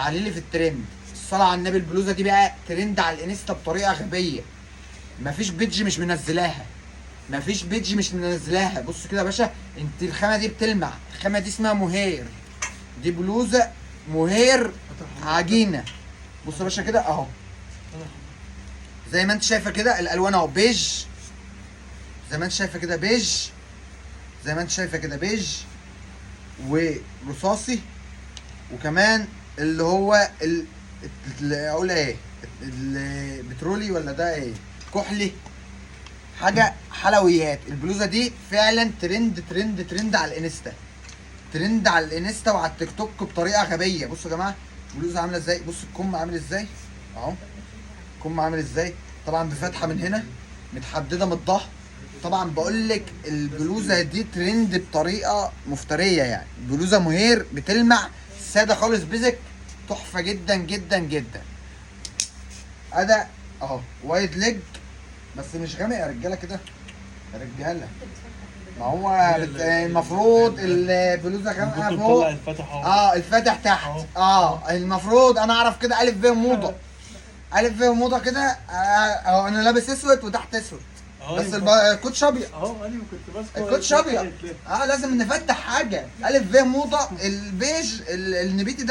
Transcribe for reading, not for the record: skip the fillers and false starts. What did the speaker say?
تعالي لي في الترند. الصلاة على النبي، البلوزة دي بقى ترند على الانستا بطريقة غبيه. مفيش page مش منزلاها، مفيش page مش منزلاها. بص كده يا باشا، انت الخامة دي بتلمع، الخامة دي اسمها موهير، دي بلوزة موهير عجينه. بص يا باشا كده اهو، زي ما انت شايفه كده الالوان اهو، بيج زي ما انت شايفه كده، بيج زي ما انت شايفه كده، بيج ورصاصي، وكمان اللي هو اقول ايه، البترولي ولا ده ايه، كحلي، حاجة حلويات. البلوزة دي فعلا ترند ترند ترند على الانستا، ترند على الانستا وعلى التيك توك بطريقة غبية. بصوا يا جماعة البلوزة عامله ازاي، بصوا الكم عامل ازاي اهو، الكم عامل ازاي، طبعا بفتحه من هنا متحدده من الظهر. طبعا بقول لك البلوزة دي ترند بطريقة مفتريه يعني، بلوزة مهير بتلمع ساده خالص، basic تحفة جدا جدا جدا. ادا اهو wide leg بس مش غامق يا رجاله كده يا رجاله، ما هو المفروض البلوزة غامقه كنت فوق، مطلع الفتح اهو. الفاتح تحت. أهو. المفروض انا اعرف كده الف ب موضة، الف ب موضة كده. اهو انا لابس اسود وتحت اسود، بس الكوتش ابيض. اهو انا كنت ماسكه الكوتش ابيض. لازم نفتح حاجة الف ب موضة. البيج النبيتي ده.